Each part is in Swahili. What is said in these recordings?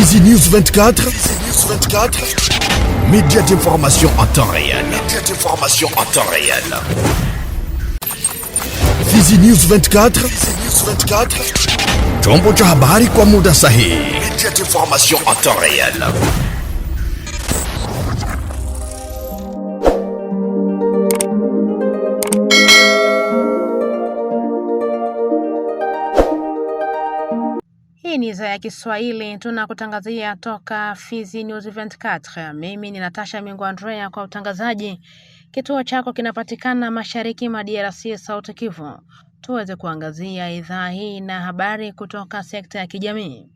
Fizi News 24. Fizi News 24. Média d'information en temps réel. Média d'information en temps réel. Fizi News 24. Fizi News 24. Chombo cha habari kwa muda sahihi. Média d'information en temps réel. Hii ni idhaa ya Kiswahili tunakutangazia toka Fizi News 24. Mimi ni Natasha Mingo Andrea kwa utangazaji. Kituo chako kinapatikana mashariki mwa DRC, South Kivu. Tuweze kuangazia idhaa hii na habari kutoka sekta ya kijamii.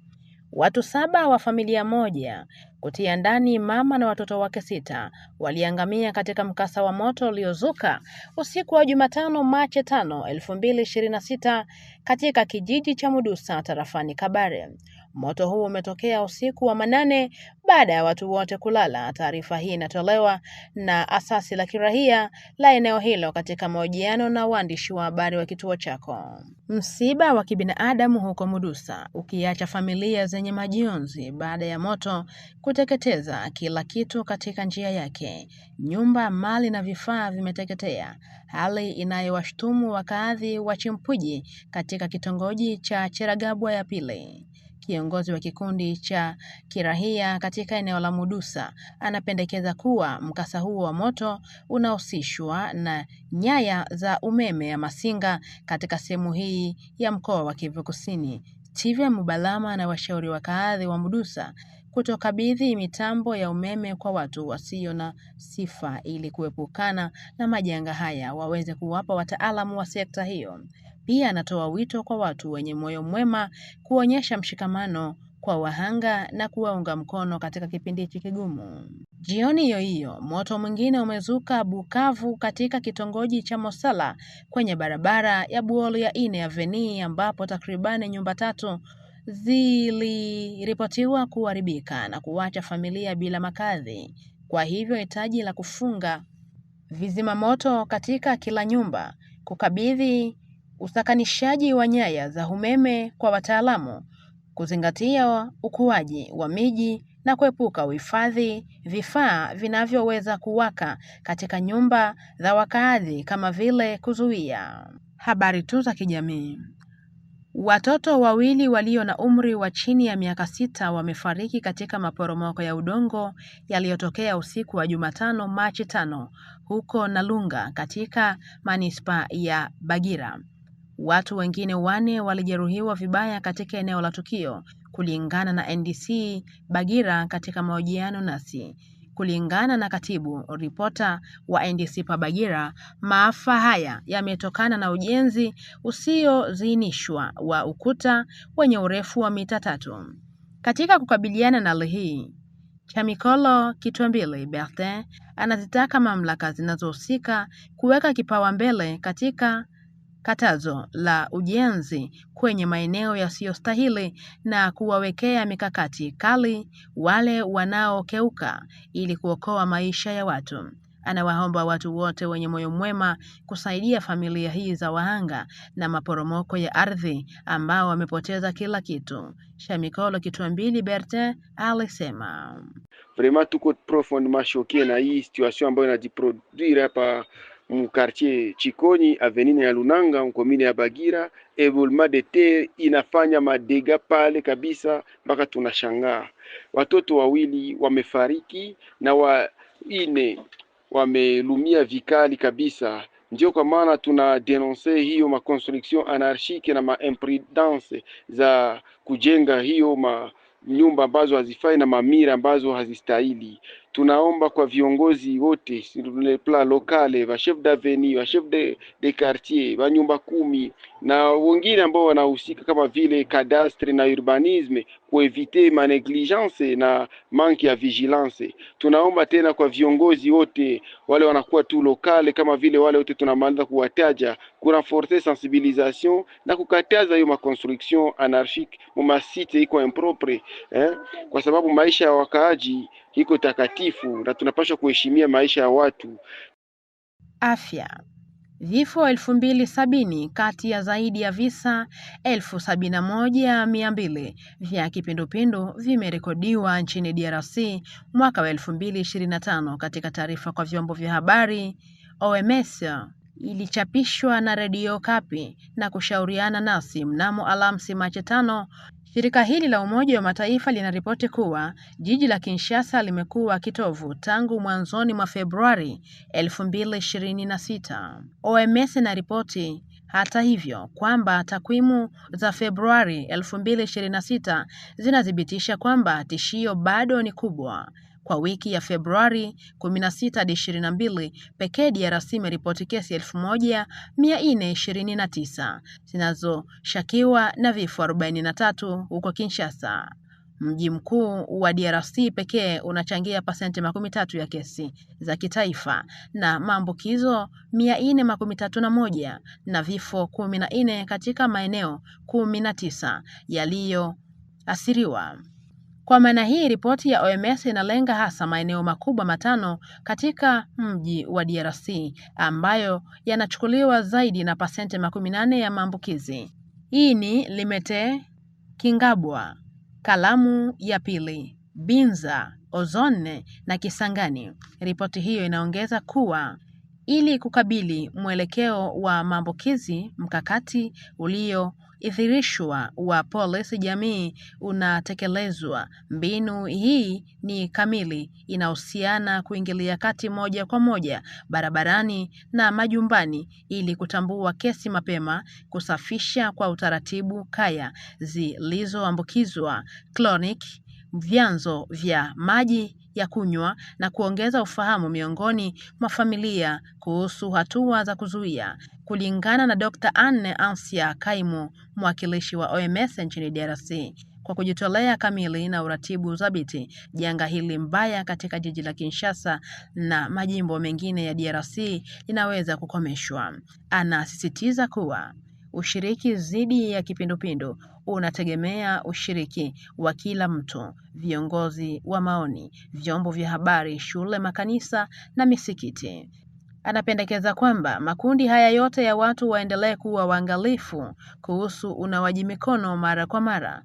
Watu 7 wa familia moja kutia ndani mama na watoto wake 6 waliangamia katika mkasa wa moto uliozuka usiku wa Jumatano Machi 5, 2026 katika kijiji cha Mudusa tarafani Kabare. Moto huu umetokea usiku wa manane baada ya watu wote kulala. Taarifa hii inatolewa na asasi la kiraia la eneo hilo katika mahojiano na waandishi wa habari wa kituo chako. Msiba wa kibinadamu huko Mudusa ukiacha familia zenye majonzi baada ya moto kuteketeza kila kitu katika njia yake. Nyumba, mali na vifaa vimeteketea, hali inayowashtumu wakazi wa Chimpuji katika kitongoji cha Cheragabwa ya pili. Kiongozi wa kikundi cha kirahia katika eneo la Mudusa anapendekeza kuwa mkasa huo wa moto unahusishwa na nyaya za umeme ya Masinga katika sehemu hii ya mkoa wa Kivu Kusini. Tivya Mubalama na washauri wakaadhi wa Mudusa kutokabidhi mitambo ya umeme kwa watu wasio na sifa ili kuepukana na majanga haya, waweze kuwapa wataalamu wa sekta hiyo. Pia anatoa wito kwa watu wenye moyo mwema kuonyesha mshikamano kwa wahanga na kuwaunga mkono katika kipindi hiki kigumu. Jioni hiyo hiyo, moto mwingine umezuka Bukavu katika kitongoji cha Mosala kwenye barabara ya Buolo ya 4 Avenue ambapo takribani nyumba 3 ziliripotiwa kuharibika na kuacha familia bila makazi. Kwa hivyo hitaji la kufunga vizima moto katika kila nyumba, kukabidhi usakanishaji wa nyaya za umeme kwa wataalamu, kuzingatia ukuaji wa miji na kuepuka uhifadhi vifaa vinavyoweza kuwaka katika nyumba za wakaazi kama vile kuzuia. Habari tu za kijamii. Watoto wawili walio na umri wa chini ya miaka 6 wamefariki katika maporomoko ya udongo yaliyotokea usiku wa Jumatano Machi 5 huko Nalunga katika manispaa ya Bagira. Watu wengine 4 walijeruhiwa vibaya katika eneo la tukio, kulingana na NDC Bagira katika mahojiano nasi. Kulingana na katibu ripota wa NDC pa Bagira, maafa haya yametokana na ujenzi usiozinishwa wa ukuta wenye urefu wa mita 3. Katika kukabiliana na hali hii, Chamikolo Kitwambili Bertin anazitaka mamlaka zinazohusika kuweka kipaumbele katika katazo la ujenzi kwenye maeneo yasiyostahili na kuwawekea mikakati kali wale wanaokeuka ili kuokoa maisha ya watu. Anawaomba watu wote wenye moyo mwema kusaidia familia hii za wahanga na maporomoko ya ardhi ambao wamepoteza kila kitu. Shamikolo Kitwambili Bertin alisema, Vraiment tuko profondément choqué na hii situation ambayo inajiproduire hapa mu quartier Chikoni avenue ya Lunanga mkomine ya Bagira. Éboulement de terre inafanya madega pale kabisa mpaka tunashangaa. Watoto wawili wamefariki na 4 wamelumia vikali kabisa. Ndio kwa maana tuna denoncer hiyo ma construction anarchique na ma imprudence za kujenga hiyo ma nyumba ambazo hazifai na mamira ambazo hazistahili. Tunaomba kwa viongozi wote sur le plan local, ba chef d'avenue, ba chef de quartier, ba nyumba kumi na wengine ambao wanahusika kama vile cadastre na urbanisme, kuevite ma negligence na manque ya vigilance. Tunaomba tena kwa viongozi wote wale wanakuwa tu lokale kama vile wale wote tunamaliza kuwataja, kurenforcer sensibilisation na kukataza hiyo ma construction anarchique mu ma site iko impropre, kwa sababu maisha ya wakaaji iko takatifu na tunapaswa kuheshimia maisha ya watu. Afya. Vifo 2070 kati ya zaidi ya visa 71,200 vya kipindupindu vimerekodiwa nchini DRC mwaka wa 2025. Katika taarifa kwa vyombo vya habari, OMS ilichapishwa na Redio Kapi na kushauriana nasi mnamo Alhamisi Machi 5. Shirika hili la Umoja wa Mataifa linaripoti kuwa jiji la Kinshasa limekuwa kitovu tangu mwanzoni mwa Februari 2026. OMS inaripoti hata hivyo kwamba takwimu za Februari 2026 zinathibitisha kwamba tishio bado ni kubwa. Kwa wiki ya Februari 16 hadi 22 pekee, DRC imeripoti kesi 1429 zinazoshakiwa na vifo 43 huko Kinshasa. Mji mkuu wa DRC pekee unachangia pasenti 30 ya kesi za kitaifa na maambukizo 431 na vifo 14 katika maeneo 19 yaliyoathiriwa. Kwa maana hii, ripoti ya OMS inalenga hasa maeneo makubwa matano katika mji wa DRC ambayo yanachukuliwa zaidi na pasenti 80 ya maambukizi. Hii ni Limete, Kingabwa, Kalamu ya Pili, Binza, Ozone na Kisangani. Ripoti hiyo inaongeza kuwa ili kukabili mwelekeo wa maambukizi, mkakati ulioidhinishwa wa polisi jamii unatekelezwa. Mbinu hii ni kamili, inahusiana kuingilia kati moja kwa moja barabarani na majumbani ili kutambua kesi mapema, kusafisha kwa utaratibu kaya zilizoambukizwa chronic, vyanzo vya maji ya kunywa na kuongeza ufahamu miongoni mwa familia kuhusu hatua za kuzuia. Kulingana na Dr. Anne Ansia, kaimu mwakilishi wa OMS nchini DRC, kwa kujitolea kamili na uratibu thabiti, janga hili mbaya katika jiji la Kinshasa na majimbo mengine ya DRC linaweza kukomeshwa. Anasisitiza kuwa ushiriki dhidi ya kipindupindu unategemea ushiriki wa kila mtu, viongozi wa maoni, vyombo vya habari, shule, makanisa na misikiti. Anapendekeza kwamba makundi haya yote ya watu waendelee kuwa waangalifu kuhusu unawaji mikono mara kwa mara,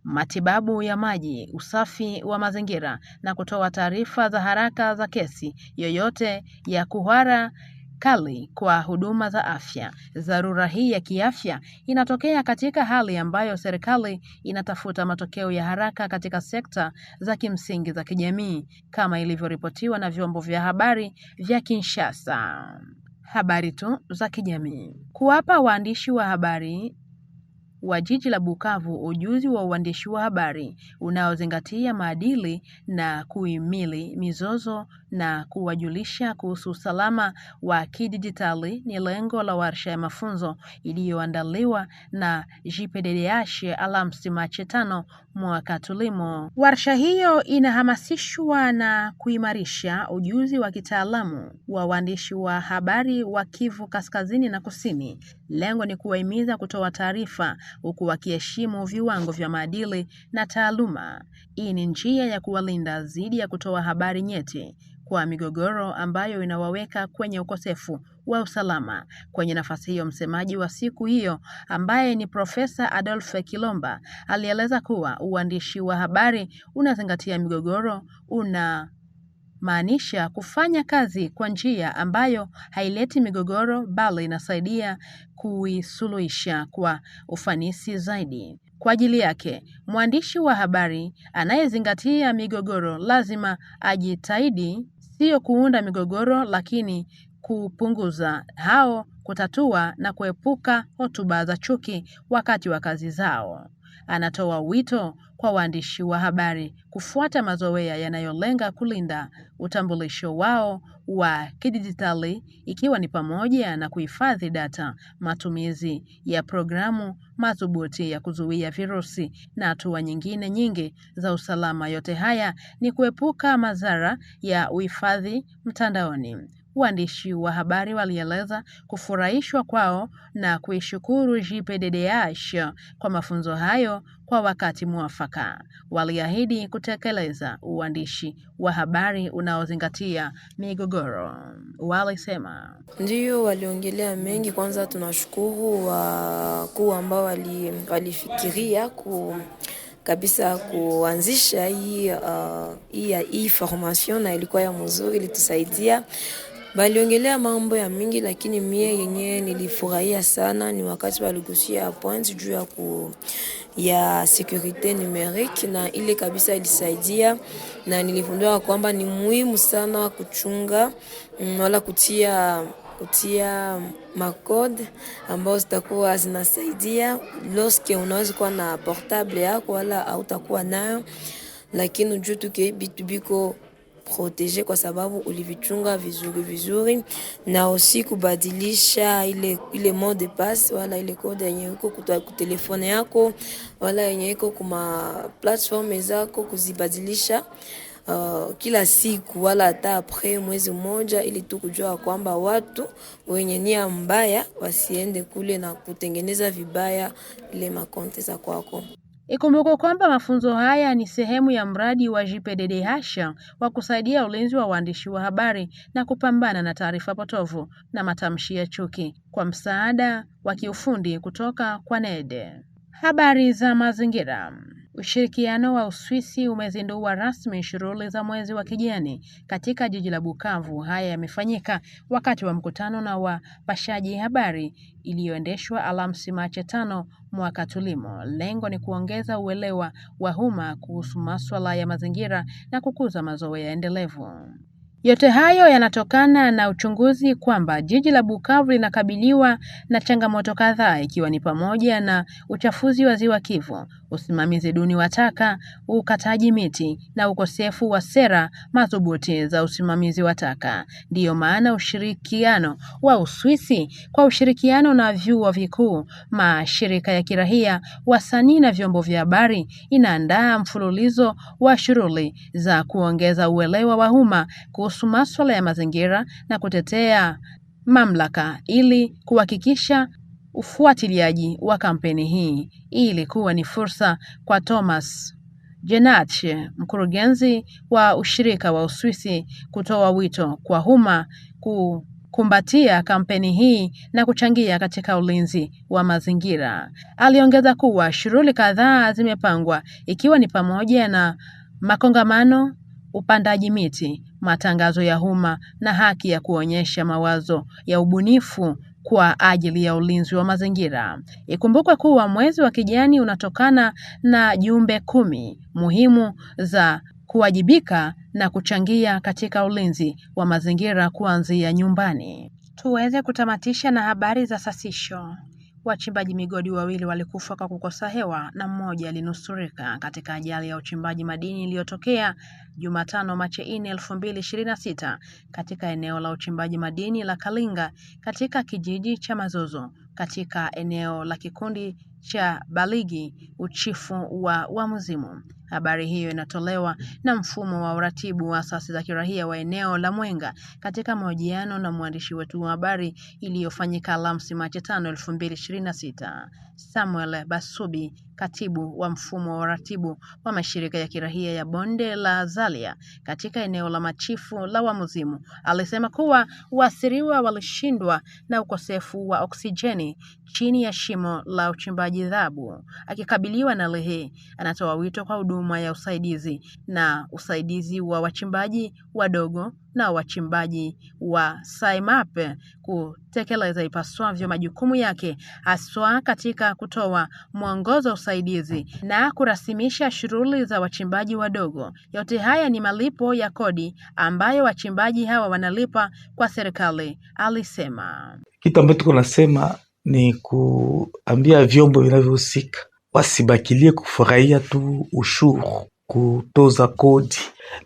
matibabu ya maji, usafi wa mazingira na kutoa taarifa za haraka za kesi yoyote ya kuhara kali kwa huduma za afya. Dharura hii ya kiafya inatokea katika hali ambayo serikali inatafuta matokeo ya haraka katika sekta za kimsingi za kijamii kama ilivyoripotiwa na vyombo vya habari vya Kinshasa. Habari tu za kijamii. Kuwapa waandishi wa habari wa jiji la Bukavu ujuzi wa uandishi wa habari unaozingatia maadili na kuhimili mizozo na kuwajulisha kuhusu usalama wa kidijitali ni lengo la warsha ya mafunzo iliyoandaliwa na JPDDH Alhamisi Machi 5 mwaka tulimo. Warsha hiyo inahamasishwa na kuimarisha ujuzi wa kitaalamu wa waandishi wa habari wa Kivu Kaskazini na Kusini. Lengo ni kuwahimiza kutoa taarifa huku wakiheshimu viwango vya maadili na taaluma. Hii ni njia ya kuwalinda dhidi ya kutoa habari nyeti kwa migogoro ambayo inawaweka kwenye ukosefu wa usalama. Kwenye nafasi hiyo, msemaji wa siku hiyo ambaye ni Profesa Adolphe Kilomba alieleza kuwa uandishi wa habari unazingatia migogoro, una maanisha kufanya kazi kwa njia ambayo haileti migogoro bali inasaidia kuisuluhisha kwa ufanisi zaidi. Kwa ajili yake, mwandishi wa habari anayezingatia migogoro lazima ajitahidi sio kuunda migogoro, lakini kupunguza hao, kutatua na kuepuka hotuba za chuki wakati wa kazi zao. Anatoa wito kwa waandishi wa habari kufuata mazoea yanayolenga kulinda utambulisho wao wa kidijitali, ikiwa ni pamoja na kuhifadhi data, matumizi ya programu madhubuti ya kuzuia virusi na hatua nyingine nyingi za usalama. Yote haya ni kuepuka madhara ya uhifadhi mtandaoni. Waandishi wa habari walieleza kufurahishwa kwao na kuishukuru JPDDH kwa mafunzo hayo kwa wakati mwafaka. Waliahidi kutekeleza uandishi wa habari unaozingatia migogoro. Walisema Ndiyo, waliongelea mengi. Kwanza tunashukuru wakuu ambao walifikiria kabisa kuanzisha hii formation, na ilikuwa ya mzuri, ilitusaidia. Baliongelea mambo ya mingi, lakini mie yenye nilifurahia sana ni wakati waligusia point juu ya sécurité numérique, na ile kabisa ilisaidia, na nilifundua kwamba ni muhimu sana kuchunga wala kutia macodes ambao zitakuwa zinasaidia lorsque unaweza kuwa na portable yako wala hautakuwa nayo, lakini ujue tu que bitu biko protégé kwa sababu ulivichunga vizuri vizuri, na aussi kubadilisha ile mot de passe wala ile code yenye iko ku téléphone yako wala yenye iko kuma plateforme zako, kuzibadilisha kila siku wala hata après mwezi mmoja, ili tu kujua kwamba watu wenye nia mbaya wasiende kule na kutengeneza vibaya ile macomptes za kwako. Ikumbukwe kwamba mafunzo haya ni sehemu ya mradi wa JPDDH wa kusaidia ulinzi wa waandishi wa habari na kupambana na taarifa potovu na matamshi ya chuki kwa msaada wa kiufundi kutoka kwa NED. Habari za mazingira. Ushirikiano wa Uswisi umezindua rasmi shughuli za mwezi wa kijani katika jiji la Bukavu. Haya yamefanyika wakati wa mkutano na wapashaji habari iliyoendeshwa Alhamisi Machi 5 mwaka tulimo. Lengo ni kuongeza uelewa wa umma kuhusu masuala ya mazingira na kukuza mazoea endelevu. Yote hayo yanatokana na uchunguzi kwamba jiji la Bukavu linakabiliwa na changamoto kadhaa ikiwa ni pamoja na uchafuzi wa ziwa Kivu, usimamizi duni wa taka, ukataji miti na ukosefu wa sera madhubuti za usimamizi wa taka. Ndiyo maana ushirikiano wa Uswisi kwa ushirikiano na vyuo vikuu, mashirika ya kiraia, wasanii na vyombo vya habari inaandaa mfululizo wa shughuli za kuongeza uelewa wa umma kuhusu masuala ya mazingira na kutetea mamlaka ili kuhakikisha ufuatiliaji wa kampeni hii. Hii ilikuwa ni fursa kwa Thomas Jenach, mkurugenzi wa ushirika wa Uswisi, kutoa wito kwa umma kukumbatia kampeni hii na kuchangia katika ulinzi wa mazingira. Aliongeza kuwa shughuli kadhaa zimepangwa ikiwa ni pamoja na makongamano, upandaji miti, matangazo ya umma na haki ya kuonyesha mawazo ya ubunifu kwa ajili ya ulinzi wa mazingira. Ikumbukwe kuwa mwezi wa kijani unatokana na jumbe 10 muhimu za kuwajibika na kuchangia katika ulinzi wa mazingira kuanzia nyumbani. Tuweze kutamatisha na habari za sasisho. Wachimbaji migodi wawili walikufa kwa kukosa hewa na mmoja alinusurika katika ajali ya uchimbaji madini iliyotokea Jumatano Machi 4, 2026 katika eneo la uchimbaji madini la Kalinga katika kijiji cha Mazozo katika eneo la kikundi cha Baligi uchifu wa Wamuzimu. Habari hiyo inatolewa na mfumo wa uratibu wa asasi za kiraia wa eneo la Mwenga katika mahojiano na mwandishi wetu wa habari iliyofanyika Alhamisi Machi 5, 2026. Samuel Basubi, katibu wa mfumo wa uratibu wa mashirika ya kiraia ya bonde la Zalia katika eneo la machifu la Wamuzimu, alisema kuwa waasiriwa walishindwa na ukosefu wa oksijeni chini ya shimo la uchimbaji dhahabu. Akikabiliwa na lehe, anatoa wito kwa huduma ya usaidizi na usaidizi wa wachimbaji wadogo na wachimbaji wa SAIMAP kutekeleza ipaswavyo majukumu yake, haswa katika kutoa mwongozo, usaidizi na kurasimisha shughuli za wachimbaji wadogo. Yote haya ni malipo ya kodi ambayo wachimbaji hawa wanalipa kwa serikali, alisema. Kitu ambacho tuko nasema ni kuambia vyombo vinavyohusika wasibakilie kufurahia tu ushuru, kutoza kodi,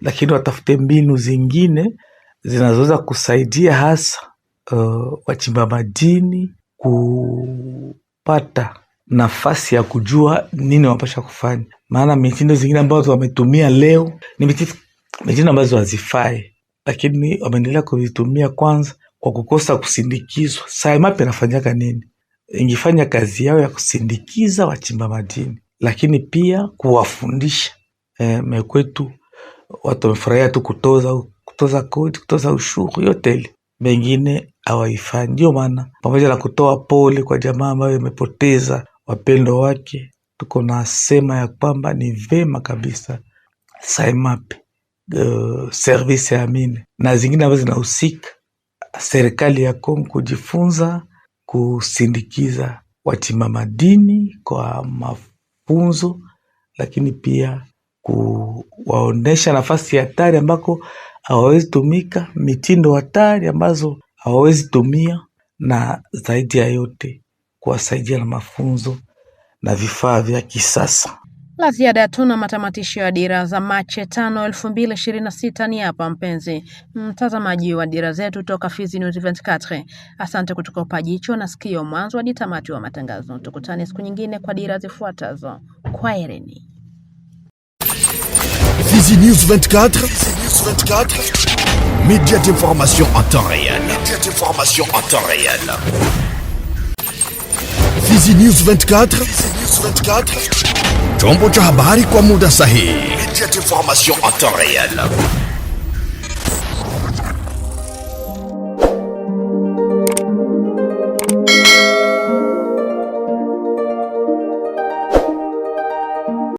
lakini watafute mbinu zingine zinazoweza kusaidia hasa wachimba madini kupata nafasi ya kujua nini wanapasha kufanya, maana mitindo zingine ambazo wametumia leo ni mitindo ambazo hazifai. lakini wameendelea kuvitumia kwanza kwa kukosa kusindikizwa. SAEMAPE inafanyaka nini? Ingifanya kazi yao ya kusindikiza wachimba madini, lakini pia kuwafundisha. Mekwetu watu wamefurahia tu kutoza kodi, kutoza ushuru, yote ile mengine hawaifanyi. Ndio maana pamoja na kutoa pole kwa jamaa ambayo imepoteza wapendo wake, tuko nasema ya kwamba ni vema kabisa SAEMAPE, service ya mine na zingine ambazo zinahusika serikali ya Kongo kujifunza kusindikiza wachimba madini kwa mafunzo, lakini pia kuwaonesha nafasi hatari ambako hawawezi tumika, mitindo hatari ambazo hawawezi tumia, na zaidi ya yote kuwasaidia na mafunzo na vifaa vya kisasa. La ziada hatuna. Matamatisho ya dira za Machi 5, 2026 ni hapa, mpenzi mtazamaji wa dira zetu toka Fizi News 24. Asante kutukopa jicho na sikio mwanzo hadi tamati wa matangazo. Tukutane siku nyingine kwa dira zifuatazo. Kwaherini. Fizi News 24, Fizi News 24, média d'information en temps réel. Média d'information en temps réel. Fizi News 24, Fizi News 24, chombo cha habari kwa muda sahihi. Média d'information en temps réel.